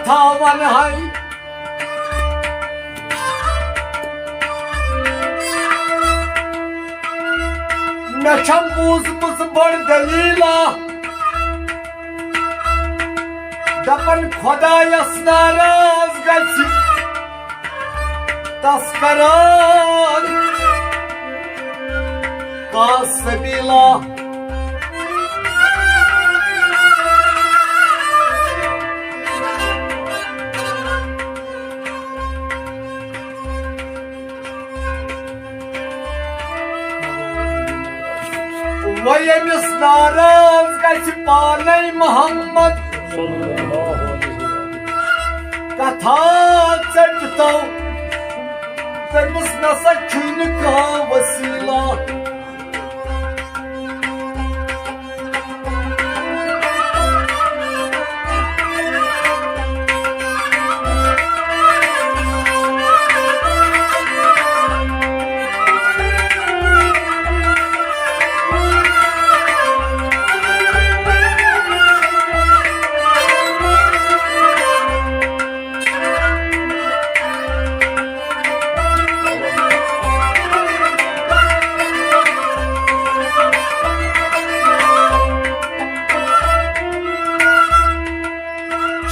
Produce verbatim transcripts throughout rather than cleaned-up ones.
تھاوان ہاے۔ مےٚ چھم بوٗزمٕژ بٔڑ دٔلیٖلہ، دَپان خۄدایَس ناراض گژھِ تَس کران کانٛہہ سبیٖلا۔ وۄنۍ ییٚمِس ناراض گژھِ پانے محمد، کتھا ژٔٹتو، تٔمِس نسا چھُے نہٕ کانٛہہ وسیلہ۔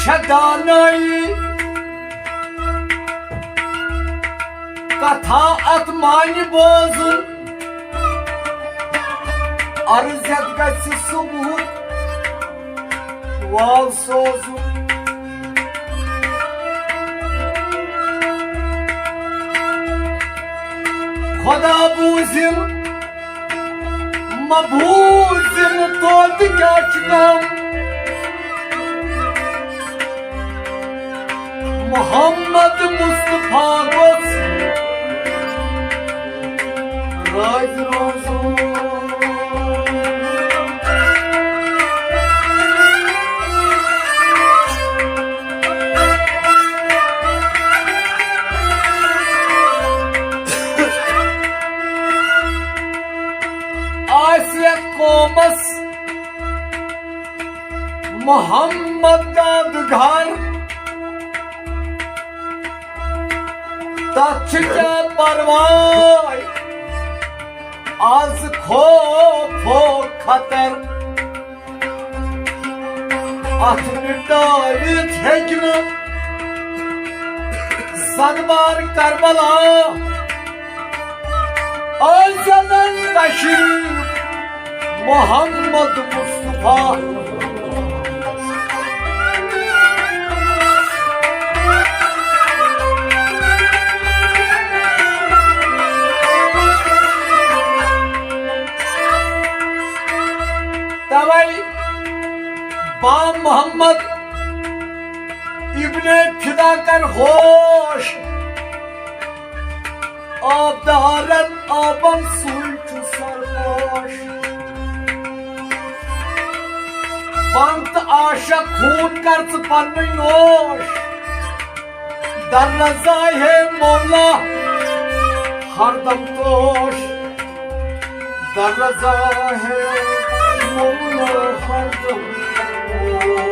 چھےٚ دانٲیی کتھا اتھ معنی بوزُن، عرض یتھ گژھِ ثبوت واو سوزُن۔ خدا بوٗزِن، مہ بوٗزِن، توتہِ کیٛاہ چھُ غم؟ محمد مصطفیٰ گوٚژھ رٲضۍ روزُن۔ آسہِ یتھ قومس محمد دادگار، تتھ چھُ کیٛاہ پرواے از خوف و خطر؟ اتھ مٹٲوِتھ ہیٚکہِ نہٕ زنوار کربلا۔ ٲسۍ زن تشریف محمد مصطفیٰ۔ توے بام محمد ابن فدا کر ہوش، آبدارن آبن سُے چھُ سرپوش۔ پنت عاشق خوٗن کر ژٕ پننُے نوش۔ در رضا ہے مولا ہردم توش۔ در رضا ہے مولا ہردم توش۔